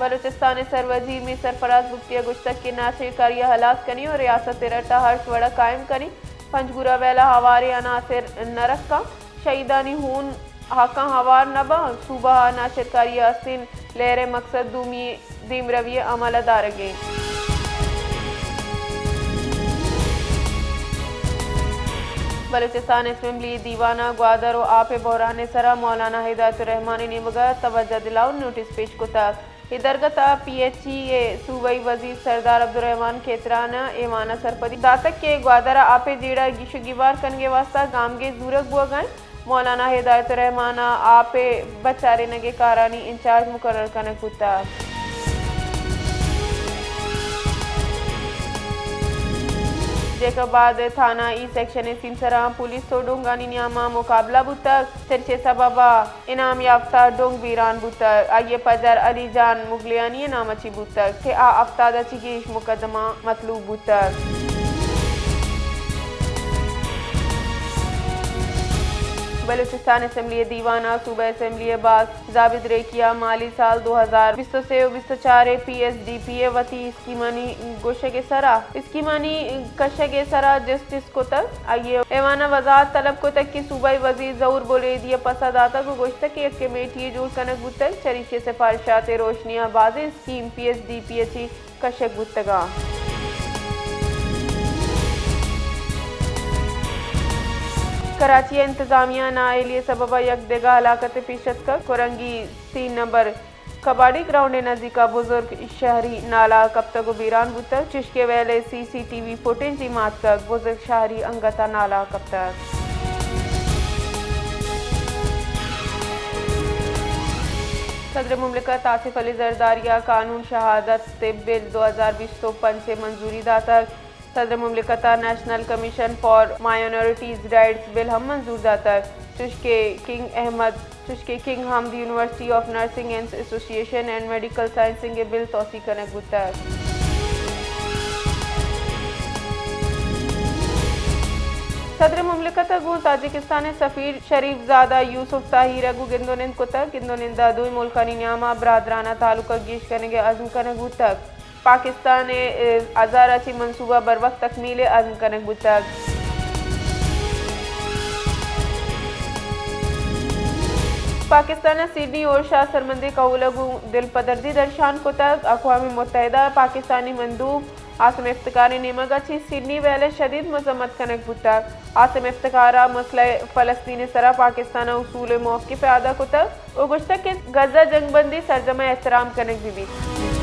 بلوچستان ءِ سروزیر میر سرفراز بگٹی ءَ گوشتگ کہ ناشرکاری ءَ ہلاس کنیں ءُ ریاست ءِ رٹ ءَ ہرچ وڑ ءَ قائم کنیں۔ پنجگور ءَ ویل ءَ ہواریں عناصر نہ رکاں۔ شہیدانی ہون ہاکاں ہوار نہ باں۔ صوبہ ءَ ناشرکاری ءِ استیں لہر ءِ مقصد دومی دیمروی ءِ عمل ءَ دارگ اِنت۔ بلوچستان اسمبلی دیوان ءَ گوادر ءُ آپ ءِ بحران ءِ سرا مولانا ہدایت الرحمان ءِ نیمگ ءَ توجہ دلاؤں نوٹس پیش کتگ۔ اے درگت ءَ پی ایچ ای ءِ صوبائی وزیر سردار عبدالرحمان کھیتران ءَ ایوان ءَ سرپدی داتگ کہ گوادر ءَ آپ ءِ جیڑہ ءِ گیش ءُ گیوار کنگ ءِ واستہ گامگیج زورگ بوگ ءَ اِنت۔ مولانا ہدایت الرحمان ءَ آپ ءِ بچارینگ ءِ کارانی انچارج مقرر کنگ بوتگ۔ جیکب آباد تھانہ ای سیکشن ءِ سیمسراں پولیس ءُ ڈونگانی نیام ءَ مقابلہ بوتگ۔ چریشی ءِ سبب ءَ انعام یافتہ ڈونگ بیران بوتگ۔ آئی ءِ پجار علی جان مگلیانی ءِ نام ءَ چی بوتگ کہ آ ہفتاد ءَ چی گیش مقدمہ مطلوب بوتگ۔ بلوچستان اسمبلی ءِ دیوان ءَ صوبہ اسمبلی ءِ باز زابد ریکی ءَ مالی سال دو ہزار بیست ءُ سے ءُ بیست ءُ چار ءِ پی ایس ڈی پی ءِ وتی اسکیمانی گوشگ ءِ سرا، اسکیمانی کشگ ءِ سرا جسٹس کتگ۔ آئی ءَ ایوان ءَ وضاحت طلب کتگ کہ صوبائی وزیر ظہور بلیدی ءَ پسہ داتگ ءُ گوشتگ کہ یک کمیٹی یے جوڑ کنگ بوتگ، چریشی ءِ سفارشات ءِ روشنی ءَ بازیں scheme P S D P ءَ چی کشگ بوتگ اَنت۔ کراچی ءِ انتظامیہ ءَ نااہلی ءِ سبب ءَ یک دگہ ہلاکت ءِ پیش اتکگ۔ کرنگی تین نمبر کباڈی گراؤنڈ ءِ نزیک ءَ بزرگ شہری نالہ ءَ کپتگ ءُ بیران بوتگ، چشکہ ویل ءِ سی سی ٹی وی فوٹیج دیما اتکگ، بزرگ شہری انگت ءَ نالہ ءَ کپتگ۔ صدر مملکت آصف علی زرداری ءَ قانون شہادت بل دو ہزار بیست ءُ پنچ ءِ منظوری داتگ۔ صدر مملکت ءَ National Commission for Minorities Rights Bill ہم منظور داتگ، چوشکہ کنگ احمد، چوشکہ King Hamad University of Nursing and Association and medical سائنسنگ ءِ بل توسیع کنگ بوتگ۔ صدر مملکت ءَ گوں تاجکستان ءِ سفیر شریف زادہ یوسف طاہر ءَ گوں گند ءُ نند کتگ۔ گند ءُ نند ءَ دوئیں ملکانی نیام ءَ برادرانہ تعلقاں گیش کنگ ءِ عزم کنگ بوتگ۔ پاکستان ءِ ہزار ءَ چہ منصوبہ بروقت تکمیل ءِ عزم کنگ بوتگ۔ پاکستان ءَ سڈنی اور شاہ سرمندی کہول ءَ گوں دلپدردی درشان کتگ۔ اقوام متحدہ ءِ پاکستانی مندوب عاصم افتخار ءِ نیمگ ءَ چہ سڈنی ویل ءَ شدید مذمت کنگ بوتگ۔ عاصم افتخار ءَ مسئلہ فلسطین ءِ سرا پاکستان ءِ اصول ءِ موقف ءَ ادا کتگ ءُ گوشتگ کہ غزہ جنگ بندی سرجم ءَ احترام کنگ بہ بیت۔